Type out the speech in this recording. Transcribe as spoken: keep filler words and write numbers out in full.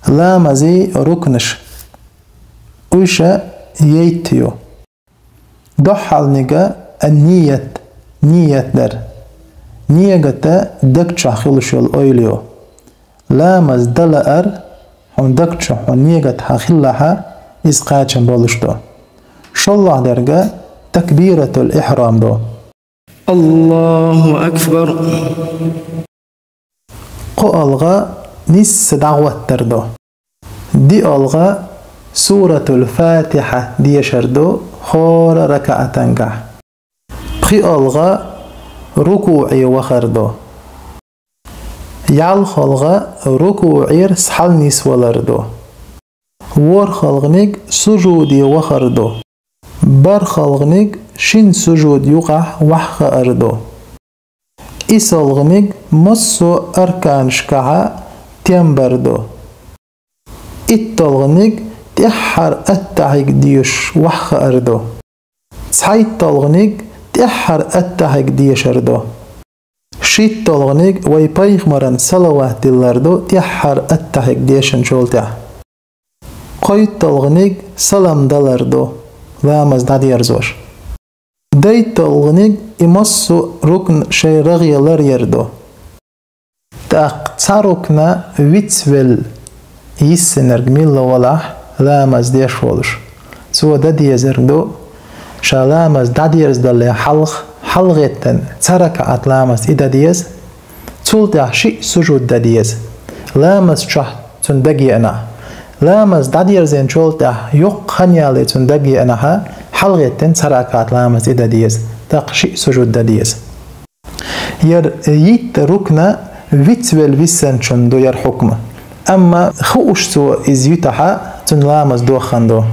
Ламазий рукнаш. Уьш ейтта ю. Духхьалниг а ният, ният дар. Нигат а даг чу хилуш йола ойла ю. Ламаз далар, хьуна даг чу хьуна нигат хьахиллахь, иза кхачам болуш ду. ШоллагӀдерг а такбиратул ихьрам ду. Аллаху акбар. КхоалгӀа нисса дӀагӀоттар ду. ДиъалгӀа суратул Фатихьа дешар ду хӀора ракаӀатангахь. ПхоалгӀа рукуӀе вахар ду. ЯлхалгӀа рукуӀера схьалнисвалар ду. ВорхӀалгӀаниг сужуде вахар ду. БархӀалгӀаниг шин сужуд юкъахь ваххаар ду. ИссалгӀаниг массо а арканашкахьа тем бар ду. ИтталгӀаниг тӀаьххьара аттахьиг дешаш ваххаар ду. ЦхьайтталгӀаниг тӀаьххьара аттахьиг дешар ду. ШийтталгӀаниг вай пайхамаран салават диллар ду тӀаьххьара аттахьиг дешанчул тӀаьхьа. КхойтталгӀаниг салам далар ду, ламаз дӀадерзош. ДайтталгӀаниг и массо а рукн шайн рагӀе ларъяр ду. ТӀаккха цхьа рукна вицвелла йиссинарг милла валахь, ламаз деш волуш, цо дан дезарг ду, ша ламаз дӀадерзадале хьалха, хьалагӀеттина цхьа ракаӀат ламаз и дан деза, цул тӀаьхьа шиъ сужуд дан деза. Ламаз чохь цунна дагеанахь. Ламаз дӀадерзинчул тӀаьхьа йоккха хан ялале цунна дагеанахьа, хьалагӀеттина цхьа ракаӀат ламаз и дан деза, тӀаккха шиъ сужуд дан деза. Яр йитта рукна вицвелла виссанчун ду яр хьукма. Амма хууш цо иза юьтахьа, цуьнан ламаз доххан ду.